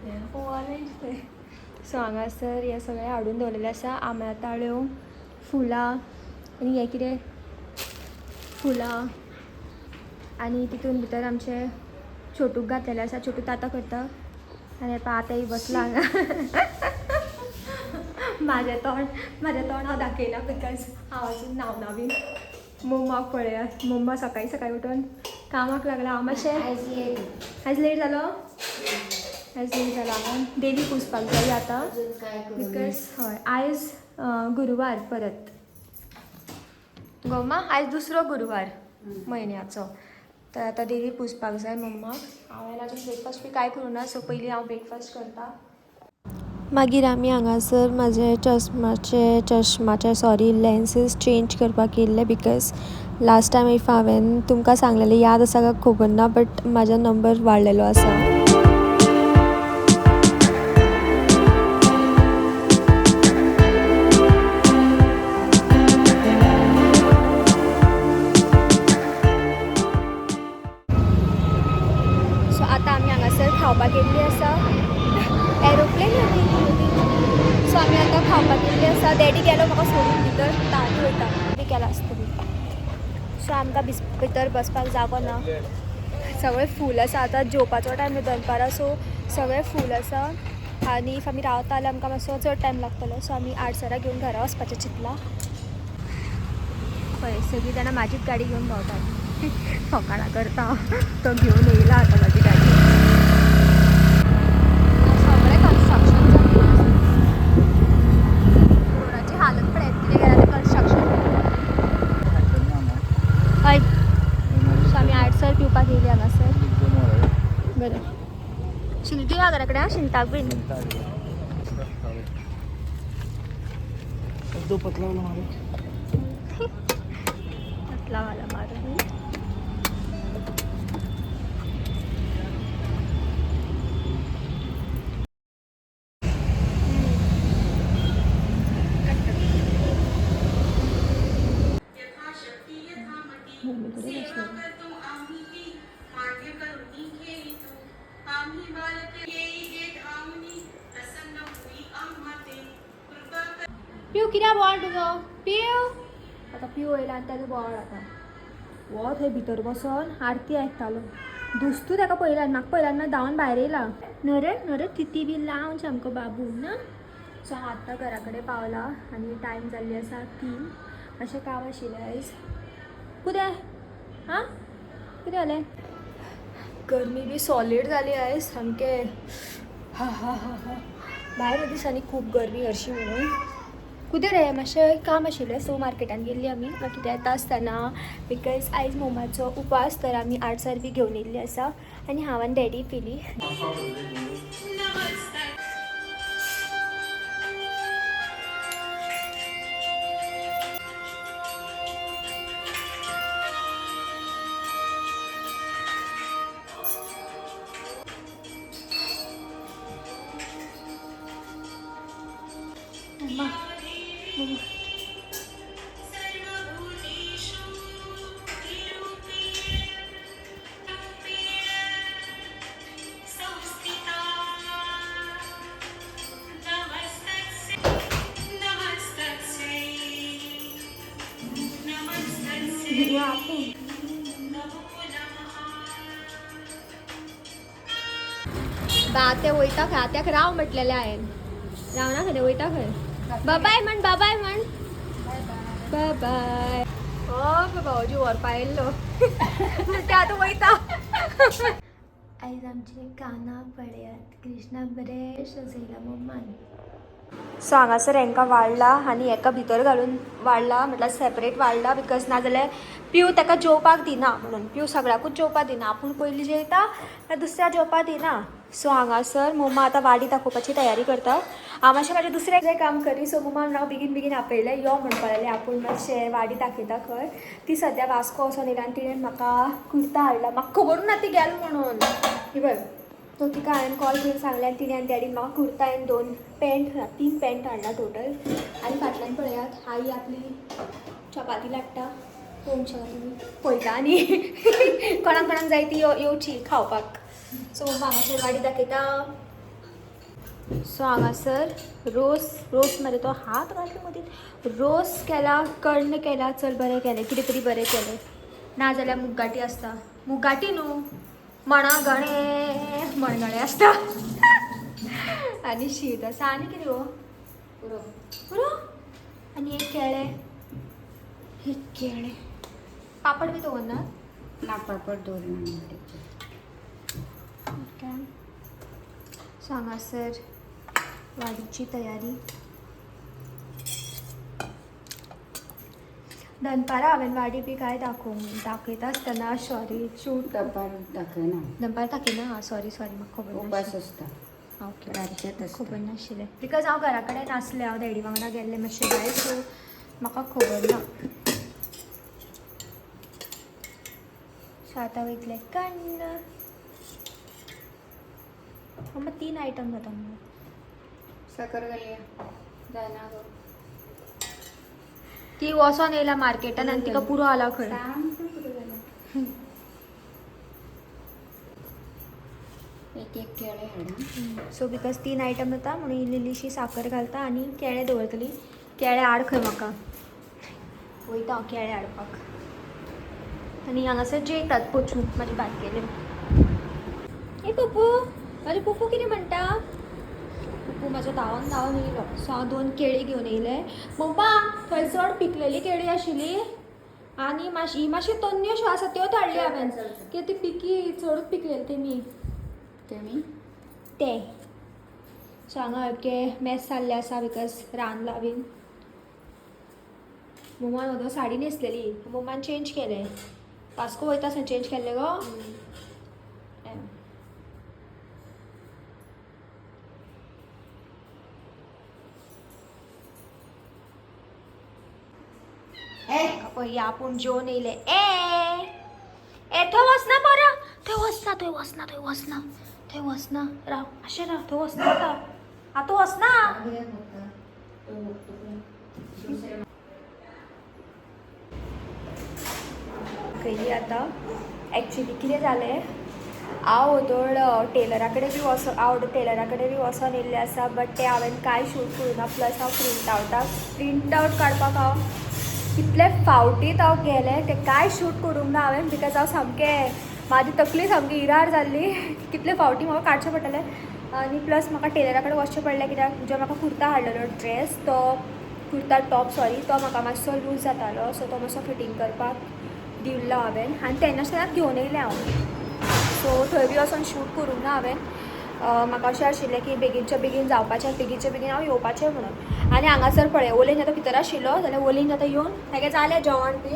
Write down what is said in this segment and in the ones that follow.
तें ऑरेंज तें. सो हांगासर हें सगळें हाडून दवरलेलें आसा, आंब्या ताळ्यो, फुलां आनी हें कितें फुलां. आनी तितून भितर आमचे छोटूक घातलेलें आसा. छोटू ताता करता आनी आतांय बसला हांगा. म्हाजें तोंड हांव दाखयना because हांव अजून न्हावना बी. मम्माक पळयात, मम्मा सकाळीं सकाळीं उठून कामाक लागला. हांव मातशें आयज लेट जालो, आयज लेट जालो. हांगा देवी पुजपाक जाय आतां because हय आयज गुरुवार परत गोमा, आयज दुसरो गुरुवार म्हयन्याचो. तर आतां देवी पुजपाक जाय मम्माक. हांवें अजून ब्रेकफास्ट बी कांय करूं ना, सो पयलीं हांव ब्रेकफास्ट करता. मागीर आमी हांगासर म्हाजे चश्माचे सॉरी लेन्सीस चेंज करपाक येयल्ले because last time if हांवें तुमकां सांगलेलें याद आसा काय खबर ना, बट म्हाजो नंबर वाडलेलो आसा. सो आतां आमी हांगासर खावपाक येयल्ली आसा. एरोप्लेन. सो आमी आतां खावपाक येयल्ली आसा. डॅडी गेलो म्हाका सोडून भितर, आमी वयता बी केला आसतली. सो आमकां भितर बसपाक जागो ना, सगळें फूल आसा. आतां जेवपाचो टायम दनपारां, सो सगळें फूल आसा. आनी if आमी रावता जाल्यार आमकां मातसो चड टायम लागतलो. सो आमी आडसरां घेवन घरा वचपाचें चिंतलां. पळय सगळीं जाणां म्हाजीच गाडी घेवन भोंवतात. फकाणां करता, तो घेवन येयला आतां म्हाजी गाडी. सगळें कन्स्ट्रक्शन जाल्लें आसा. रोडाची हालत पळयात कितें केलां तें कन्स्ट्रक्शन. हय, सो आमी आडसर पिवपाक येयली हांगासर. बरें, शिंती हा घरा कडेन शिंताक बीन. दो पतला वाला मारो. पतला वाला मारो. सेवा करतो आम्ही ती मान्य करुनी घेई तू, आम्ही बालक येई घेत आम्ही प्रसन्न होई आम्हा ते कृपा कर. पिव कित्याक बोवाळ तुजो पिव. आतां पिव येयला आनी ताजो बोवाळ. आतां हो थंय भितर बसोन आरती आयकतालो. दोस्तू ताका पळयला, म्हाका पळयला ना, धांवन भायर येयला. नरे नरे तिती बी लावन सामको बाबू ना. सो हांव आत्तां घरा कडेन पावला आनी टायम जाल्ली आसा 3. मातशें काम आशिल्लें आयज. कितें आं कितें जालें? गरमी बी सॉलीड जाली आयज सामकें. हा हा हा हा, भायर दिसांनी खूब गरमी हरशी म्हणून. कितें रे, मातशें काम आशिल्लें, सो मार्केटान गेल्ली आमी. मागीर येता आसतना because आयज मम्माचो उपास, तर आमी आडसर बी घेवन येयल्ली आसा आनी हांव आनी डॅडी पिली. मम्मा मम्मा सर्वभूतेषु त्रिरूपेण संस्थिता. नमस्तस्यै नमस्तस्यै नमस्तस्यै नमो नमः. बा ते वयता खंय? आत्याक राव म्हटलेलें हांवें, रावना खंय ते, वयता खंय? बाबाय म्हण, बाबाय म्हण, बाय. हो बाबा, भावजी व्हरपा येयल्लो, ते आतां वयता. आयज आमचे काना पळयात, कृष्णा बरें सजयला मम्मान. सो हांगासर हेंकां वाडला आनी हेका भितर घालून वाडला, म्हटल्यार सेपरेट वाडला because नाजाल्यार पिव ताका जेवपाक दिना म्हणून. पिव सगळ्याकूच जेवपाक दिना, आपूण पयलीं जेयता दुसऱ्या जेवपाक दिना. सो हांगासर मम्मा आतां वाडी दाखोवपाची तयारी करता. हांव मातशें म्हाजें दुसरें काम करी. सो मम्मान हांव बेगीन बेगीन आपयलें, यो म्हणपाक लागलें, आपूण मातशें वाडी दाखयता खंय. ती सद्या वास्को वचोन येयला आनी तिणें म्हाका कुर्ता हाडला. म्हाका खबरूच ना ती गेल म्हणून. ही पळय, सो तिका हांवें कॉल करून सांगलें आनी तिणें आनी डॅडीन म्हाका कुर्ता आनी 2 पॅन्ट, 3 पॅन्ट हाडला टोटल. आनी फाटल्यान पळयात, आई आपली चपाती लाट्टा, पळोवंक शकता तुमी. पळयता आनी कोणाक कोणाक जाय ती येवची खावपाक. सो मम्मा हांगासर वाडी दाखयता. सो हांगासर रोस रोस मरे तो हात घातलो मदीं. रोस केला, कण्ण केला, चल बरें केलें, कितें तरी बरें केलें. नाजाल्यार मुगगाठी आसता, मुगगाठी न्हू, मणगणें, मणगणें आसता आनी शीत आसा. आनी कितें गो? पुरो. पुरो. आनी एक केळें, एक केळें, पापड बी दवरना? ना, पापड दवरना. ओके. सो हांगासर वाडीची तयारी. दनपारां हांवें वाडी बी कांय दाखोवंक दाखयता आसतना, सॉरी, शूट दनपार दाखयना. दनपार दाखयना, सॉरी सॉरी, म्हाका खबर उपास नाशिल्लें. आसता. ओके. रातचेच आसता. खबर नाशिल्लें because हांव घरा कडेन नासलें, हांव डॅडी वांगडा गेल्लें मातशें भायर, सो म्हाका खबर ना. सो आतां वयतलें कण्ण. मम्मा, तीन आयटम जाता मगो. साकर घालया, जायना गो. ती वचोन येयला मार्केटान आनी तिका पुरो आला खंय. सामकें पुरो जालें. एक एक केळें हाड. सो because तीन आयटम जाता म्हणून इल्ली इल्लीशी साकर घालता आनी केळें दवरतली. केळें हाड खंय म्हाका, वयता हांव केळें हाडपाक. आनी हांगासर जेयतात पोचू म्हाजे बारकेले. ए पप्पू, म्हाजे पप्पू कितें म्हणटा? पप्पू म्हाजो धांवन धांवन येयलो. सो हांव दोन केळीं घेवन येयलें. मम्मा, थंय चड पिकलेली केळी आशिल्ली आनी मातशी ही मातशी तन्न्योश्यो आसा त्योच हाडली हांवें, कित्याक ती पिकी चडूच पिकलेली तेमी. तेमी. ते सो हांगा सारकें मेस जाल्लें आसा because रांदला बीन. मम्मान वोदोळ साडी न्हेसलेली, मम्मान चेंज केलें. वास्को वयता आसतना चेंज केल्लें गो. पळय आपूण जेवन येयलें. ए ए, थंय वचना बरो, थंय वचना, थंय वचना, थंय वचना, थंय वचना. राव मातशें राव, थंय वचना आतां, आतां वचना. कित्याक बघता तो बघतो पळय. खंय आतां एक्चुली कितें जालें, हांव वोदोळ टेलरा कडेन बी वचोन, हांव टेलरा कडेन बी वचोन येयल्लें आसा, बट तें हांवें कांय शूट करूं ना. प्लस हांव प्रिंट आवटाक, प्रिंट आवट काडपाक हांव कितले फावटीत हांव गेलें, तें कांय शूट करूंक ना हांवें because हांव सामकें, म्हाजी तकली सामकी इरार जाल्ली. कितले फावटी म्हाका काडचें पडटलें. आनी प्लस म्हाका टेलरा कडेन वचचें पडलें कित्याक जो म्हाका कुर्ता हाडलेलो ड्रेस, तो कुर्ता टॉप सॉरी, तो म्हाका मातसो लूज जातालो, सो तो मातसो फिटींग करपाक दिल्लो हांवें आनी तेन्नाच तेन्नाच घेवन येयलें हांव. सो थंय बी वचोन शूट करूंक ना हांवें. म्हाका अशें आशिल्लें की बेगीनच्या बेगीन जावपाचें, बेगीनच्या बेगीन हांव येवपाचें म्हणून. आनी हांगासर पळय ओलेन आतां भितर आशिल्लो जाल्यार ओलेन आतां येवन हेगे जालें जेवण बी,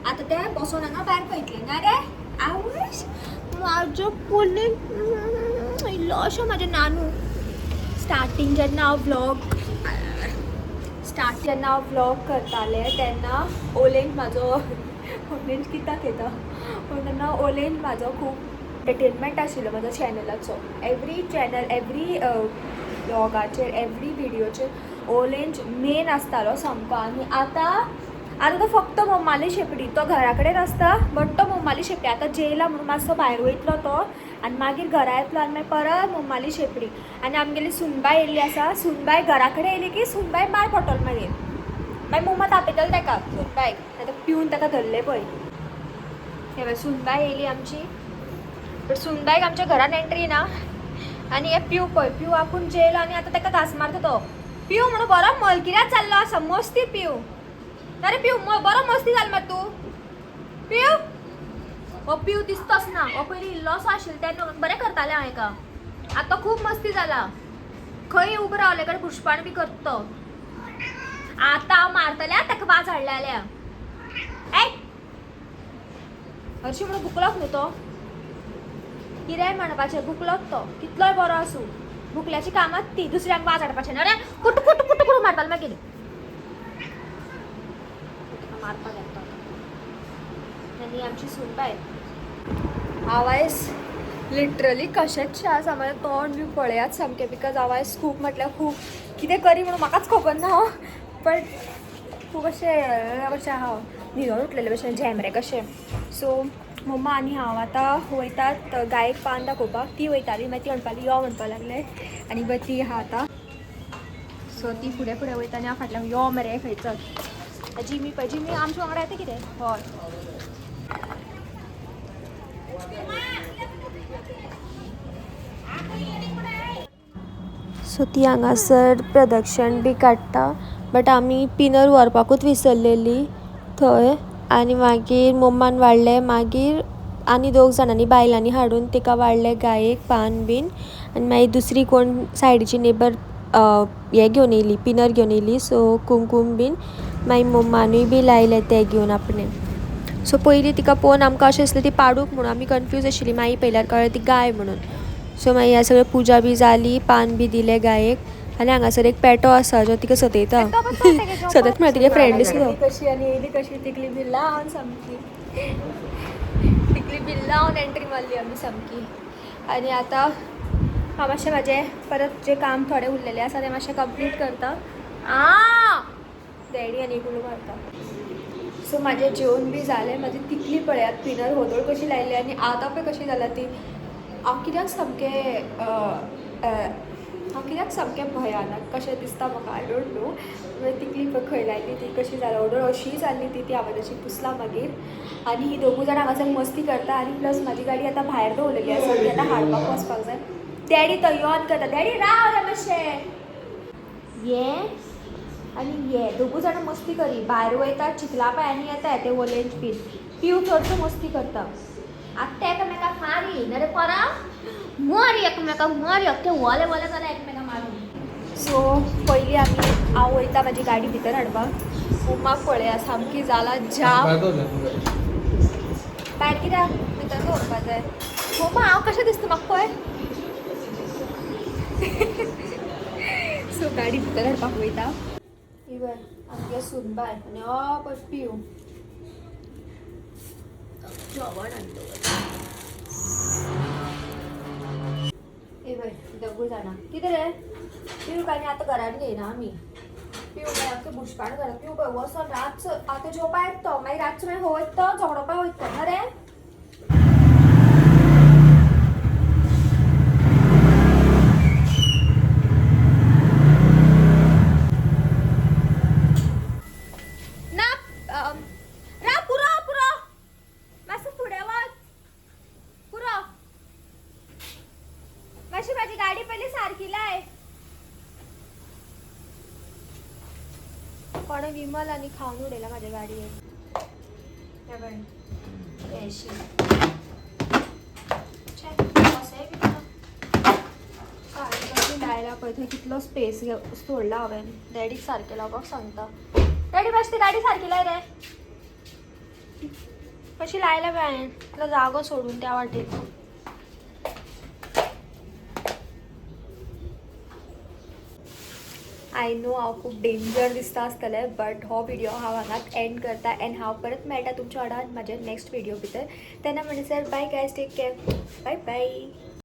आतां तें बसोन हांगा भायर पळयतलें ना रे. आवयस, म्हाजो पोले इल्लोसो म्हाजो नानू. स्टार्टींग जेन्ना हांव व्लॉग स्टार्ट जेन्ना हांव व्लॉग करतालें तेन्ना ओलेन म्हाजो, ओलेन कित्याक येता पूण तेन्ना ओलेन म्हाजो खूब एंटरटेनमेंट आशिल्लो म्हाजो चॅनलाचो. एवरी चॅनल, एवरी व्लॉगाचेर, एवरी विडियोचेर ओलेंज मेन आसतालो सामको. आनी आतां आतां तो फक्त मम्माली शेपडी, तो घरा कडेन आसता बट तो मम्माली शेपडी. आतां जेयला म्हणून मातसो भायर वयतलो तो आनी मागीर घरा येतलो आनी मागीर परत मम्माली शेपडी. आनी आमगेली सुनबाय येयल्ली आसा, सुनबाय घरा कडेन येयली की सुनबाय मार पडटलो मागीर, मागीर मम्मा तापयतलो ताका सुनबायक, आतां पिवन ताका धरलें पळय. हे पळय सुनबाय येयली आमची, बट सुनबायक आमच्या घरान एंट्री ना. आनी हे पिव पळय, पिव आपूण जेयलो आनी आतां ताका घांस मारता तो. पिव म्हणून बरो मलकिऱ्यात जाल्लो आसा, मस्ती पिव अरे पिव, बरो मस्ती जाल मरे तूं पिव. हो पिव दिसतोच ना, हो पयलीं इल्लोसो आशिल्लो तेन्ना बरें करतालें हांव हेका, आतां खूब मस्ती जाला. खंय उबो रावले कडेन बुशपाण बी करता तो. आतां हांव मारतलें ताका वाज हाडले जाल्यार. ए हरशीं म्हणून बुकलोच न्हू तो, कितेंय म्हणपाचें बुकलोच तो, कितलोय बरो आसूं बुकल्याची कामात ती दुसऱ्यांक वाज हाडपाचें. अरे कुटू कुटू कुटू कुटू मारतालो, मागीर ताका मारपाक येता. आनी आमची सुनबाय हांव आयज लिटरली कशेंच आसा, म्हाजें तोंड बी पळयात सामकें because हांव आयज खूब म्हटल्यार खूब कितें करी म्हणून म्हाकाच खबर ना, बट खूब अशें कशें हांव न्हिदोन उठलेले भशेन झेमरे कशें. सो मम्मा आनी हांव आतां वयतात गायेक पान दाखोवपाक. ती वयताली, मागीर ती म्हणपाली यो म्हणपाक लागले आनी बट ती आहा आतां. सो ती फुडें फुडें वयता आनी हांव फाटल्यान यो मरे खंयचर. जिमी पळय, जिमी आमच्या वांगडा येता कितें? हय. सो ती हांगासर प्रदक्षण बी काडटा, बट आमी पिनर व्हरपाकूच विसरलेली थंय. आनी मागीर मम्मान वाडलें, मागीर आनी दोग जाणांनी बायलांनी हाडून तिका वाडलें गायेक पान बीन. आनी मागीर दुसरी कोण सायडीची नेबर हें घेवन येयली, पिनर घेवन येयली. सो कुंकूम बीन मागीर मम्मानूय बी लायलें तें घेवन आपणें. सो पयलीं तिका पळोवन आमकां अशें दिसलें ती पाडूक म्हणून, आमी कन्फ्यूज आशिल्ली. मागीर पयल्यार कळ्ळें ती गाय म्हणून. सो मागीर ह्या सगळें पुजा बी जाली, पान बी दिलें गायेक. आनी हांगासर एक पेटो आसा जो तिका सतयता, सतत म्हळ्यार तिगे फ्रेंड दिसलो. कशी आनी येयली कशी, तिकली बी लावन सामकी, तिकली बी लावन एंट्री मारली आमी सामकी. आनी आतां हांव मातशें म्हाजें परत जें काम थोडें उरलेलें आसा तें मातशें कंप्लीट करता. आ डॅडी आनी एक उलो मारता. सो म्हाजें जेवण बी जालें. म्हाजी तिकली पळयात, पिनर होदोळ कशी लायली आनी आतां पळय कशी जाला ती. हांव कित्याक सामकें हांव कित्याक सामकें भयानक कशें दिसता म्हाका, I don't know. तिकली पळय खंय लायली ती कशी जाला, होदोळ अशीय जाल्ली ती, ती हांवें अशी पुसला मागीर. आनी ही दोगूय जाणां हांगासर मस्ती करता. आनी प्लस म्हाजी गाडी आतां भायर दवरलेली आसा, ती आतां हाडपाक वचपाक जाय. डॅडी तो योन करता, डॅडी राव रे मातशें. ये आनी ये दोगूय जाणां मस्ती करी भायर वयता, चिखला पांयांनी येता ते वलेंच बीन. पिव चडसो मस्ती करता. आत्तां एकामेकाक मारी ना रे परा, मारी एकामेकाक मारी, अख्खे वोले वोले जाल्या एकामेकाक मारून. सो पयलीं आमी हांव वयता म्हाजी गाडी भितर हाडपाक. मम्माक पळया सामकी जाला जाम. भायर कित्याक भितर दवरपा जाय. मम्मा हांव कशें दिसता म्हाका पळय. सो गाडी भितर हाडपाक वयता. ही पळय आमगे सुनबाय आनी हो पळय पिव जेवण आनी ए पळय दोगूय जाणां कितें रे पिव. आनी आतां घरान घेयना आमी पिव, मागीर आमचें बुशपाण घरान पिव पळय वचोन रातचो आतां जेवपा येता तो, मागीर रातचो मागीर हो वयता तो झगडोपा वयता ना रे. ना रा पुरो पुरो मातसो फुडें वच पुरो. मातशी म्हाजी गाडी पयली सारकी लाय. कोणें विमल आनी खावन उडयला म्हाज्या गाडयेर. हे पळय अशी गाडी कशी लायला पळय, थंय कितलो स्पेस सोडला हांवें. डॅडीक सारकें लावपाक सांगता. डॅडी मातशी ती गाडी सारकी लाय रे. कशी लायला पळय हांवें, इतलो जागो सोडून त्या वाटेन. I know हांव खूब डेंजर दिसता आसतलें, बट हो व्हिडिओ हांव हांगाच एंड करता एंड हांव परत मेळटा तुमच्या वांगडा म्हाज्या नेक्स्ट व्हिडिओ भितर. तेन्ना म्हणसर bye guys, take care, bye bye.